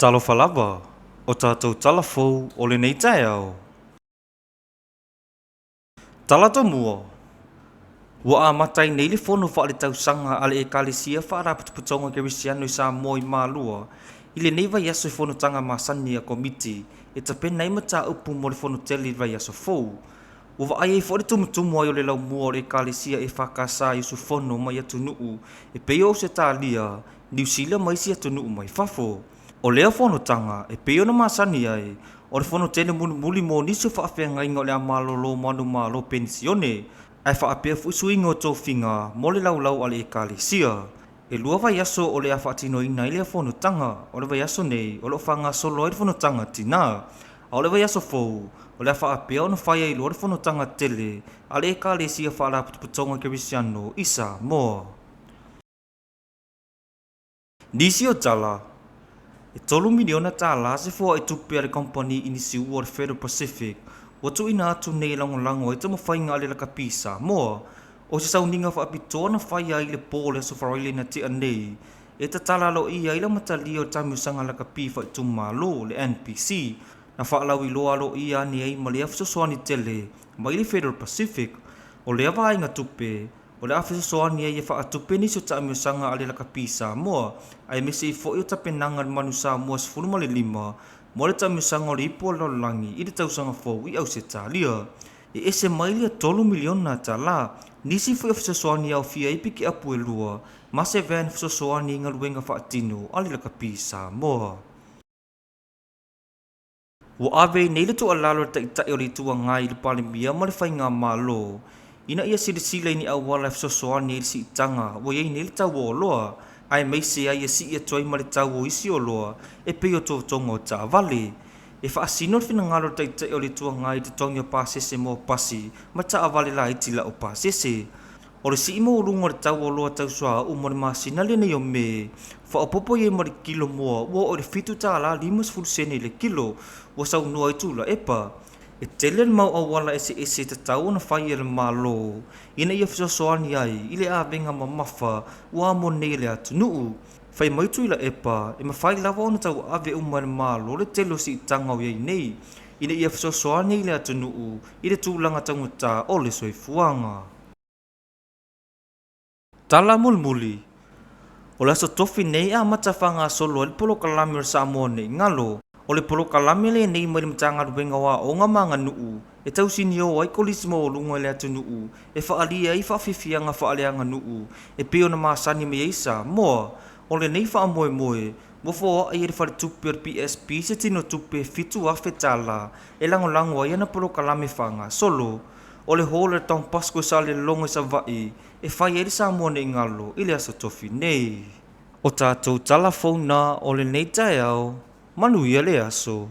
Talofa lava, o tatou tala fou o lenei taeao. Tala Tomua, Ua amata ai nei le fono faaletausaga a le Ekalesia Faalapotopotoga Kerisiano i Samoa i Malua i lenei vaiaso i fonotaga masani a Komiti e tapena ai mataupu mo le fono tele i le vaiaso fou. Ua vaai ai foi le tumutumu ai o le laumua o le Ekalesia EFKS i usufono mai atunuu e pei o Ausetalia, Niu Sila ma isi atunuu mai fafo. O lea fonotaga, e pei ona masani ai, o le fono tele mulimuli mo nisi o faafeagaiga o le a malolo manumalo penisione, ae faapea foi suiga o tofiga mo le laulau a le Ekalesia. E lua vaiaso o le a faatinoina ai lea fonotaga. O le vaiaso nei, o lo o faagasolo ai le fonotaga tinā, a o le vaiaso fou, o le a faapea ona fai ai loa le fonotaga tele a le Ekalesia Faalapotopotoga Kerisiano i Samoa. Nisi o tala, e $3 miliona se foai tupe a le kamupani inisiua o le Federal Pacific ua tuuina atu nei e lagolago ai taumafaiga a le lakapi Samoa. O se sauniga faapitoa na faia ai i le po o le Aso Faraile na tea nei e tatala aloaia ai le amatalia o le taamilosaga lakapi faaitumalo, le NPC, na faalauiloa aloaia ane ai ma lea fesoasoani tele mai le Federal Pacific. O lea vaega tupe, O le a fesoasoani ai e faatupe nisi o taamilosaga a le Lakapi Samoa, aemaise ai foi o tapenaga a le Manu Samoa 15 mo le taamilosaga o le Ipu o le Lalolagi i le tausaga fou i Ausetalia. E ese mai lea $3 miliona nisi foi o fesoasoani e aofia ai pikiapu e lua ma se van fesoasoani i galuega faatino a le Lakapi Samoa. Ua ave ai nei le tuualalo a le Taitai o le Itu Agai i le Palemia ma le Faigamalo ina ia silasila i ni auala e fesoasoani ai i le siitaga ua i ai nei le tau o oloa, aemaise ai e sii atu ai ma le tau o isi oloa e pei o totoga o taavale. E faasino le finagalo o le Taitai o le Itu Agai i le totogi o pasese mo pasi ma taavale laiti lau pasese. O le sii maualuga o le tau o oloa tau suauu mo le masina lenei o Me, faaopoopo i ai ma le kilo moa ua oo i le $7.50 i le kilo, ua saunoa ai Tuilaepa. E tele le mau auala eseese e tatau ona fai e le Malo ina ia fesoasoani ai i le avega mamafa ua amo nei e le atunuu. Fai mai Tuilaepa, e mafai lava ona tauave uma e le Malo le tele o siitaga o i ai nei, ina ia fesoasoani ai i le atunuu i le tulaga taugata o le soifuaga. Tala mulimuli, O le aso tofi nei e amata faagasolo ai le polokalame o le Samoa Nei Galo. O le polokalame lenei mai le Matagaluega o Aoga ma Aganuu e tausinio ai kolisi maualuga i le atunuu e faaalia ai faafiafiaga faaleaganuu e pei ona masani mai ai Samoa. O lenei faamoemoe, ua foai e le faletupe o le PSP se tino tupe e $7,000 e lagolago ai ana polokalame faagasolo. O le hall a le Don Bosco i Salelologa i Savaii e fai ai le Samoa Nei Galo i le aso tofi nei. O tatou tala fou na o lenei taeao, manuia le aso.